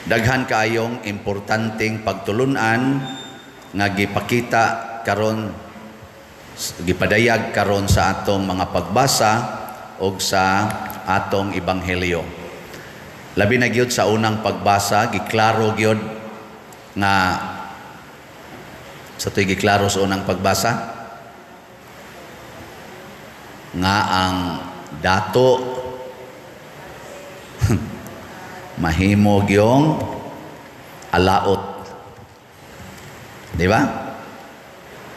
Daghan kaayong importanteng pagtulunan nga gipakita karon, gipadayag karon sa atong mga pagbasa og sa atong ebanghelyo. Labi na gyud sa unang pagbasa, giklaro gyud nga sa to'y giklaro sa unang pagbasa nga ang dato mahimo gyong alaot. Di ba?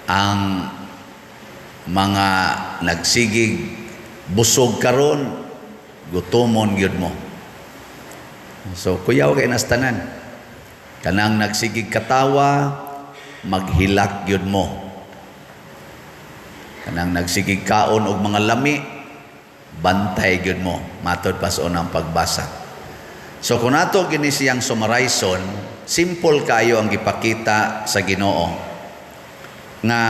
Ang mga nagsigig busog karon, gutomon gyud mo. So kuyaw kay nas tanan. Kanang nagsigig katawa, maghilak gyud mo. Kanang nagsigig kaon og mga lami, bantay gyud mo, matod pa sa unang pagbasa. So kung ato gini siyang summarize-on, simple kayo ang gipakita sa Ginoo nga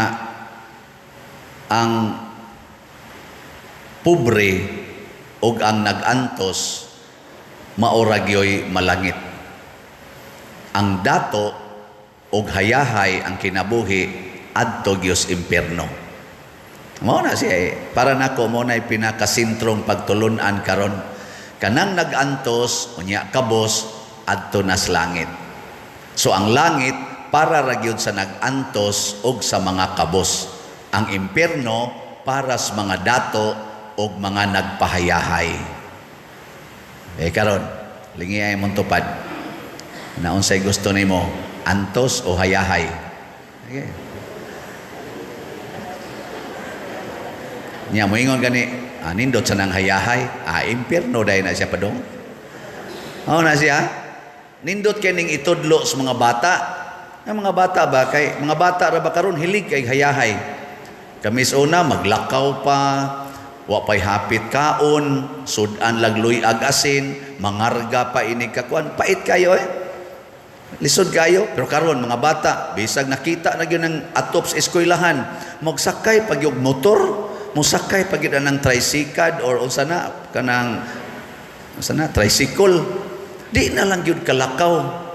ang pobre ug ang nag-antos maura gyoy malangit. Ang dato ug hayahay ang kinabuhi adto gyud impierno. Mao na siya eh. Para nako, mao na pinakasentrong pagtulunan karon. Kanang nag-antos unya kabos, adto nas langit. So ang langit para ra gyud sa nag-antos ug sa mga kabos. Ang impierno para sa mga dato ug mga nagpahayahay. Eh karon, lingi ay mong tupad. Naunsay gusto nimo, antos o hayahay? Okay. Nya moingon gani, ah, nindot sa nang hayahay, ah, impierno dahil na siya padong. Mao na siya. Nindot kay ning itudlo sa mga bata. Ang mga bata ba kay mga bata ra ba karon, hilig kay hayahay. Kami sa una maglakaw pa, wa pay hapit kaon, sudan lagluy ag asin, mangarga pa inig kakuan, pait kayo eh. Lisod kayo, pero karon mga bata, bisag nakita na gyud ang atop sa eskwelahan, magsakay pag yung motor, musakay pag yun ang tricycle or unsa na kanang unsa na tricycle. Di na lang gyud kalakaw.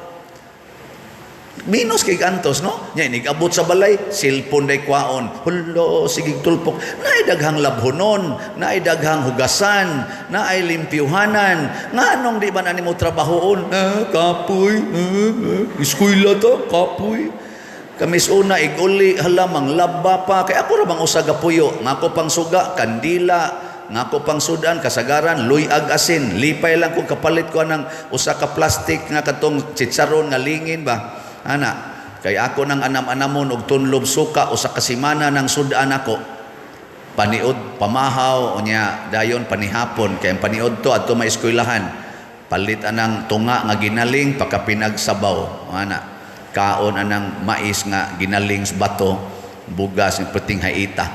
Minus kay antos, no? Nya inig abot sa balay, cellphone day kwaon. Hulo, sige tulpok. Naay daghang labhonon, naay daghang hugasan, naay limpyuhanan. Nganong di ba na nimo trabahoon? Ah, kapoy. Ah, ah, eskwela to, kapoy. Kami sa una, iguli, hala, manglaba pa. Kay ako ra bang usa ka puyo. Ngako pang suga, kandila, ngako pang sudan, kasagaran, luyag asin. Lipay lang kung kapalit ko ng usa ka plastic nga katong chicharon nga lingin ba. Ana, kay ako nang anam-anamon og tunlob suka usa ka semana nang sudan ako. Paniud pamahaw unya dayon panihapon kay ang paniud to adto may eskwelahan. Palit anang tunga nga ginaling pagkapinagsabaw. Ana, kaon anang mais nga ginaling sa bato, bugas ng puting haita.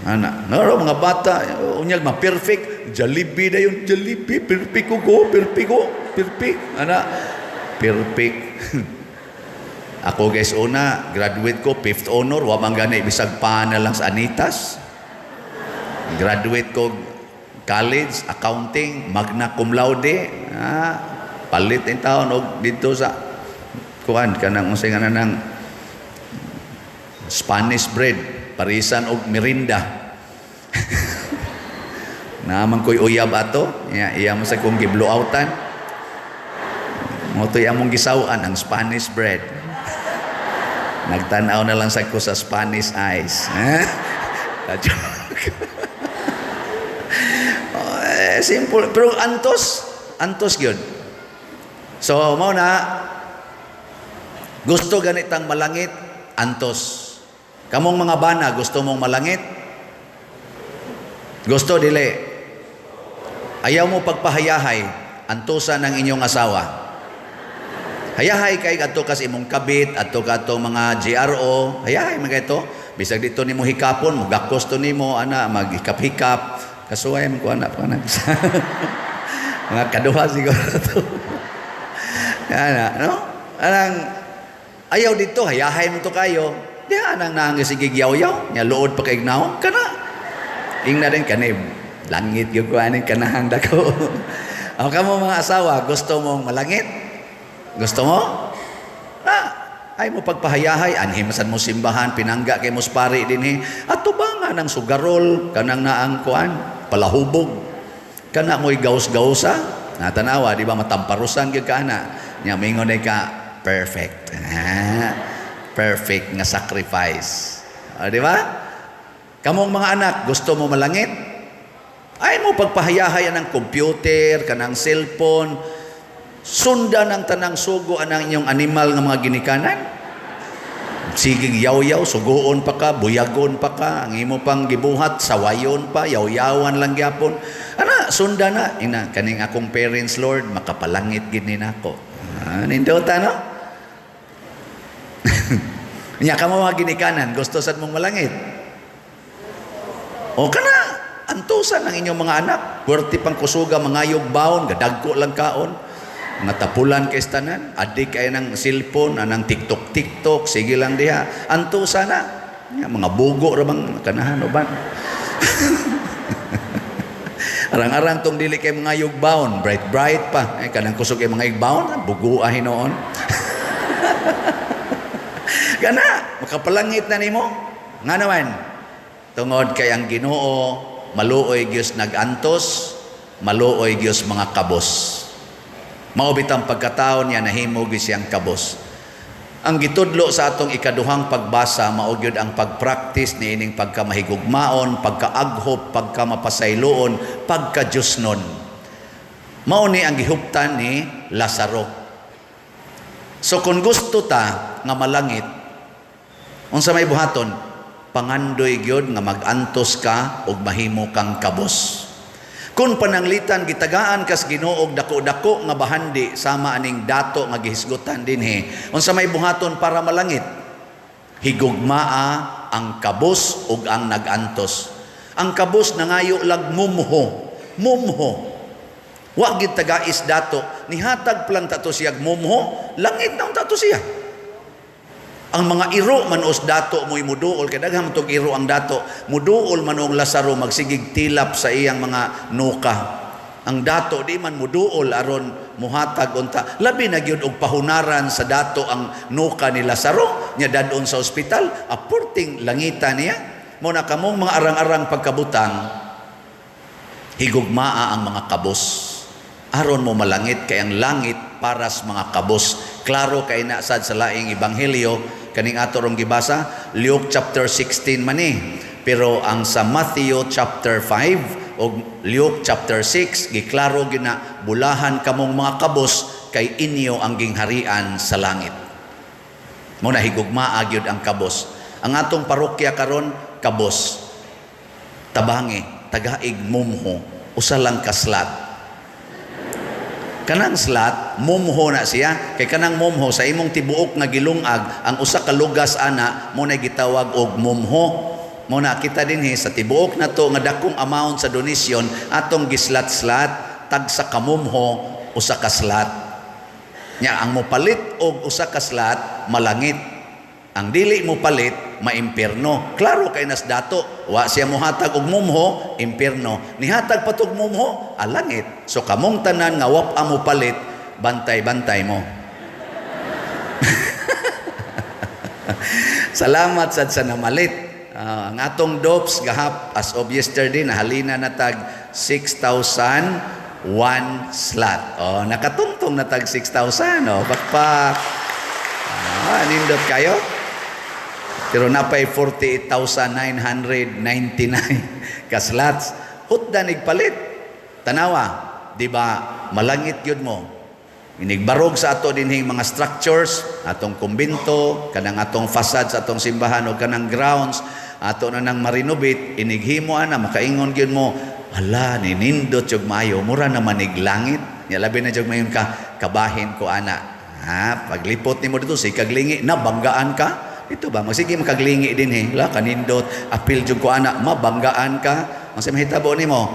Ana, ngaro mga bata, unyag ma-perfect, Jollibee dayon, Jollibee, perfect ko ko, perfect ko, perfect. Ana, perfect. Ako guys, una, graduate ko, fifth honor, wa man gani bisag pa na lang sa Anitas. Graduate ko college, accounting, magna cum laude. Ah, palit in taon og dito sa kuan kanang unsay nga nang Spanish bread, parisan og merinda. Naman ko'y uyab ato, iya, iya mo sa kong giblooutan. Mo to'y among gisawan ang Spanish bread. Nagtanaw na lang sa ko sa Spanish eyes. Eh? Ka-joke. Oh, eh, simple. Pero antos, antos gyud. So, mao na, gusto ganitang malangit, antos. Kamong mga bana, gusto mong malangit? Gusto, dili. Ayaw mo pagpahayahay, antusan ng inyong asawa. Hayahay kay adto ka sa imong kabit, adto ka atong mga GRO, hayahay man kay to. Bisag dito nimo hikapon, mugakos to nimo ana maghikap-hikap. Kasuway man ko ana pa na. Mga kaduha siguro to. Ana, no? Anang ayaw dito, hayahay mo to kayo. Diha anang naang sige yaw-yaw, nya luod pa kay naong kana. Ingna din kani langit gyud ko aning kanahang dako. Ako kamo mga asawa, gusto mong malangit? Gusto mo? Ah, ay mo pagpahayahay, anhi man mo simbahan, pinangga kay mo pari dinhi. At tubangan ang sugarol, kanang naang kuan, palahubog. Kana mo'y gaus-gausa. Natanawa, di ba matamparusan gyud ka ana. Nya mingon ka perfect. Ah, perfect nga sacrifice. Ah, di ba? Kamong mga anak, gusto mo malangit? Ay mo pagpahayahay ang computer, kanang cellphone, sundan ang tanang sugo anang inyong animal nga mga ginikanan. Sigig yaw-yaw, suguon pa ka, buyagon pa ka, ang imo pang gibuhat, sawayon pa, yaw-yawan lang gyapon. Ana, sunda na. Ina, kaning akong parents, Lord, makapalangit gid ni nako. Ah, nindota, no? Nya kamo mga ginikanan, gusto sad mong malangit? O kana, antusan ang inyong mga anak. Puwerte pang kusuga, mangayog baon, gadagko lang kaon. Mga tapulan kay tanan, adik kay ng cellphone, anang TikTok TikTok, sige lang diha. Antusan na. Ya, mga bugo ra bang kanahan o ban. Arang-arang tong dili kay mga baon, bright bright pa. Eh, kanang kusog kay mga baon, bugo hinuon. Kana, makapalangit na nimo. Nga naman, tungod kay ang Ginoo maluoy gyud nag-antos, maluoy gyud mga kabos. Mao bitang pagkatao niya, nahimo gyud siyang kabos. Ang gitudlo sa atong ikaduhang pagbasa mao gyud ang pagpractice niining pagkamahigugmaon, pagkaaghop, pagkamapasayloon, pagkajusnon. Mao ni ang gihuptan ni Lazaro. So kung gusto ta nga malangit, unsa may buhaton? Pangandoy gyud nga mag-antos ka ug mahimo kang kabos. Kung pananglitan gitagaan kas Ginoo og dako-dako nga bahandi sama aning dato nga gihisgutan dinhi, unsa may buhaton para malangit? Higugmaa ang kabos ug ang nag-antos. Ang kabos nangayo lag mumho, mumho. Wa gid tagais dato, nihatag pa lang tato siya mumho, langit na unta to siya. Ang mga iro man os dato mo'y muduol, kay daghan man tog iro ang dato, muduol man og Lazaro magsigig tilap sa iyang mga nuka. Ang dato di man muduol aron muhatag unta. Labi na gyud og pahunaran sa dato ang nuka ni Lazaro, nya dadon sa ospital, aporting langita niya. Mo na kamong mga arang-arang pagkabutang, higugmaa ang mga kabos. Aron mo malangit, kay ang langit para sa mga kabos. Klaro kay na sad sa laing ebanghelyo kaning ato rong gibasa, Luke chapter 16 man ni. Pero ang sa Matthew chapter 5 ug Luke chapter 6, giklaro gina, bulahan kamong mga kabos kay inyo ang gingharian sa langit. Mo na higugmaa gyud ang kabos. Ang atong parokya karon kabos. Tabangi, tagaig mumho, usa lang ka slot. Kanang slot, mumho na siya. Kay kanang mumho, sa imong tibuok nga gilungag, ang usa ka lugas ana, mo na gitawag og mumho. Mo na kita dinhi sa tibuok na to nga dakong amount sa donation, atong gislat-slat, tag sa kamumho, usa ka slot. Nya ang mopalit og usa ka slot, malangit. Ang dili mo palit, maimpierno. Klaro kay nas dato, wa siya mohatag og mumho, impierno. Nihatag pa tog mumho, alangit. So kamong tanan nga wa pa mo palit, bantay-bantay mo. Salamat sad sa namalit. Ah, ang atong dopes gahap as of yesterday nahalina na tag 6,001 slot. Oh, nakatungtong na tag 6,000, oh, pakpak. Ah, nindot kayo. Pero napay 48,999 ka slots. Hutda nigpalit. Tanawa, di ba malangit gyud mo? Inigbarog sa ato dinhing mga structures, atong kumbinto, kanang atong facade sa atong simbahan o kanang grounds, ato na nang ma-renovate, inighimo ana, makaingon gyud mo, hala, ninindot jud maayo, mura na manig langit. Nya labi na jud mayon ka, kabahin ko ana. Ha, paglipot nimo dito, si kaglingi, nabanggaan ka. Ito ba, magsige makaglingi din eh. La, kanindot, apil jud ko ana, mabanggaan ka. Ang mahitabo nimo,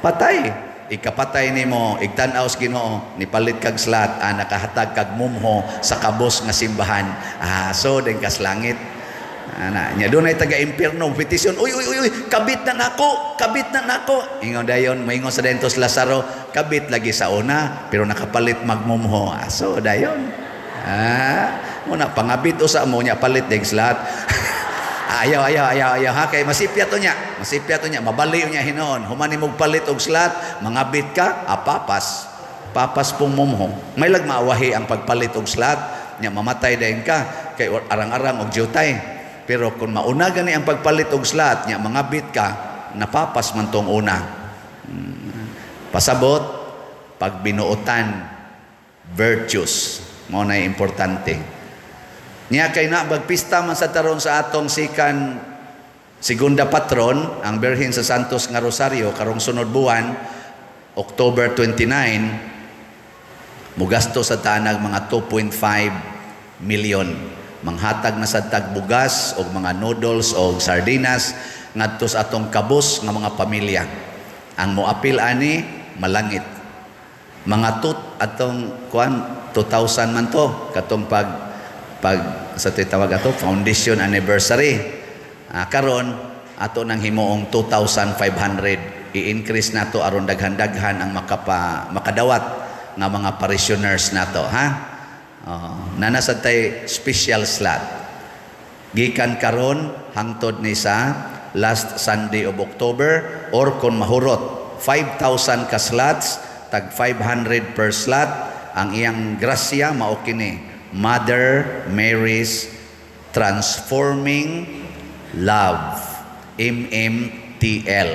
patay. Ikapatay nimo, igtan-aw sa Ginoo, nipalit kag slot, ah, nakahatag kag mumho sa kabos nga simbahan. Ah, so din kas langit. Ana, nya dunay taga impierno petisyon. "Uy, uy, uy, uy, kabit na nako, kabit na nako." Ingon dayon, moingon sa dentos Lazaro, "Kabit lagi sa una, pero nakapalit magmumho." Aso dayon. Ah, muna pangabit usa mo nya palit deg slot. Ayaw, ayaw, ayaw, ayaw ha, kay masipya to nya. Masipya to nya, mabali nya hinuon. Human nimog palit og slot, mangabit ka, apapas. Papas pong mumho. May lag maawahi ang pagpalit og slot, nya mamatay dayon ka kay arang-arang og jutay. Pero kung mauna gani ang pagpalit og slot, nya mangabit ka, napapas man tong una. Pasabot, pag binuotan, virtues, mao na importante. Nya kay na bagpista man sa taron sa atong sikan segunda patron, ang Birhen sa Santos nga Rosario, karong sunod buwan, October 29, mugasto sa tanag mga 2.5 million. Manghatag na sa tagbugas og mga noodles og sardinas ngadto sa atong kabus nga mga pamilya. Ang moapil ani malangit. Mga tut atong kuan 2,000 man to katong pag pag sa tawag ato foundation anniversary. Karon ato nang himuong 2,500, i-increase nato aron daghan-daghan ang makadawat nga mga parishioners nato, ha. Nana sa tay special slot. Gikan karon hangtod ni sa last Sunday of October or kung mahurot, 5,000 ka slots, tag 500 per slot. Ang iyang grasya mao kini, Mother Mary's Transforming Love, MMTL,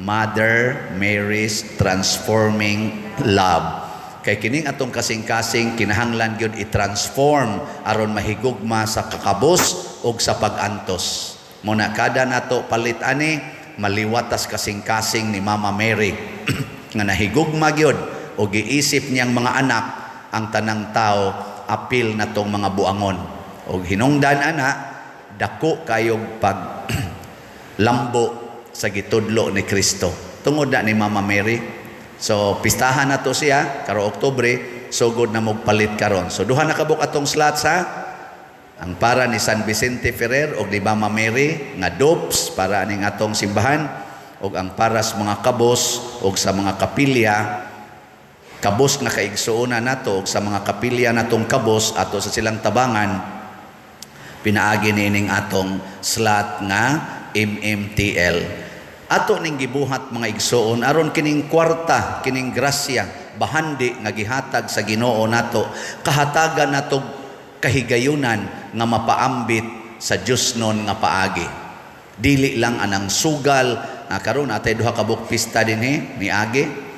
Mother Mary's Transforming Love, kay kining atong kasing-kasing kinahanglan gyud i-transform aron mahigugma sa kakabos ug sa pag-antos. Muna kada nato palit ani, maliwatas kasing-kasing ni Mama Mary nga nahigugma gyud o giisip niyang mga anak ang tanang tao, apil na tong mga buangon. Og hinungdan ana, dako kayog pag lambo sa gitudlo ni Kristo tungod na ni Mama Mary. So pistahan na to siya karo Oktubre, sugod na mogpalit karon. So duha na kabuk atong slots ha. Ang para ni San Vicente Ferrer og ni Mama Mary nga dopes para aning atong simbahan, og ang para sa mga kabos og sa mga kapilya kabos nga kaigsuonan nato, og sa mga kapilya natong kabos, ato sa silang tabangan pinaagi niining atong slot nga MMTL. Ato ning gibuhat, mga igsuon, aron kining kwarta, kining grasya bahandi nga gihatag sa Ginoo nato, kahatagan nato kahigayunan nga mapaambit sa Diosnon nga paagi, dili lang anang sugal nga karon atay duha ka buok pista dinhi niagi.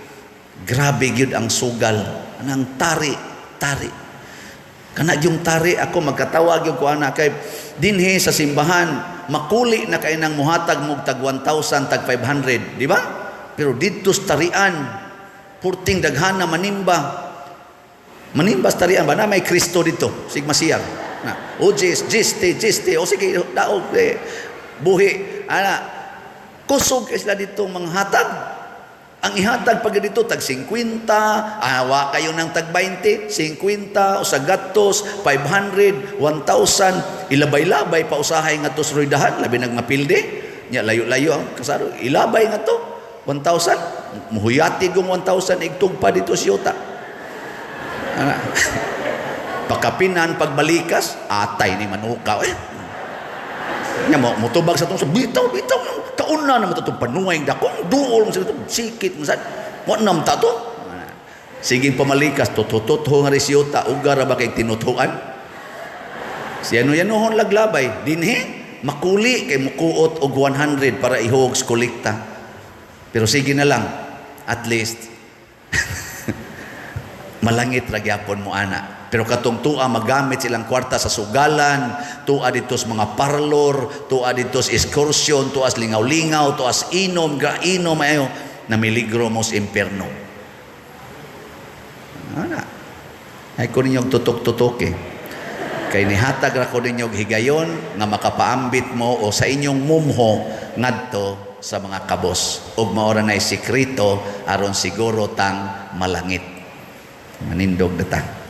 Grabe gyud ang sugal, anang tari tari kana yung tari. Ako magkatawa gyud ko ana kay dinhi sa simbahan makuli na kay nang muhatag mo tag 1,000, tag 500, di ba? Pero didto sa tarian, purting daghana manimba. Manimba sa tarian ba na may Kristo dito, sigma siyar. Na, o jis, jiste, jiste, o sige, daog, eh, buhi. Ana, kusog kay sila dito mga hatag. Ang ihatag pag dito, tag 50, awa kayo ng tag 20, 50, o sa gatos, 500, 1,000, ilabay-labay pa usahay nga to sa ruidahan, labi nagmapilde, nya layo-layo ang kasaro, ilabay nga to, 1,000, muhuyati gong 1,000, igtug pa dito siyota. Ana. Pakapinan, pagbalikas, atay ni manukaw. Eh. Nya mo mutubag sa tong sa bitaw bitaw kauna na mo itong panuay dakong duol mo sa ito sikit mo sa mo nam ta to. Sige, pamalikas tutututho nga resiyota, ugar ra ba kay tinutuan siya no yanuhon laglabay dinhi, makuli kay mukuot og 100 para ihog sa kolekta. Pero sige na lang, at least malangit ra gyapon mo ana. Pero katong tua magamit silang kwarta sa sugalan, tua dito sa mga parlor, tua dito sa excursion, tua sa lingaw-lingaw, tua sa inom, gra inom ayo, namiligro mo sa impierno. Ana. Ay ko ninyong tutok-tutok eh. Kay nihatag ra ko ninyong higayon nga makapaambit mo o sa inyong mumho ngadto sa mga kabos. Ug maora na sikreto aron siguro tang malangit. Manindog na ta.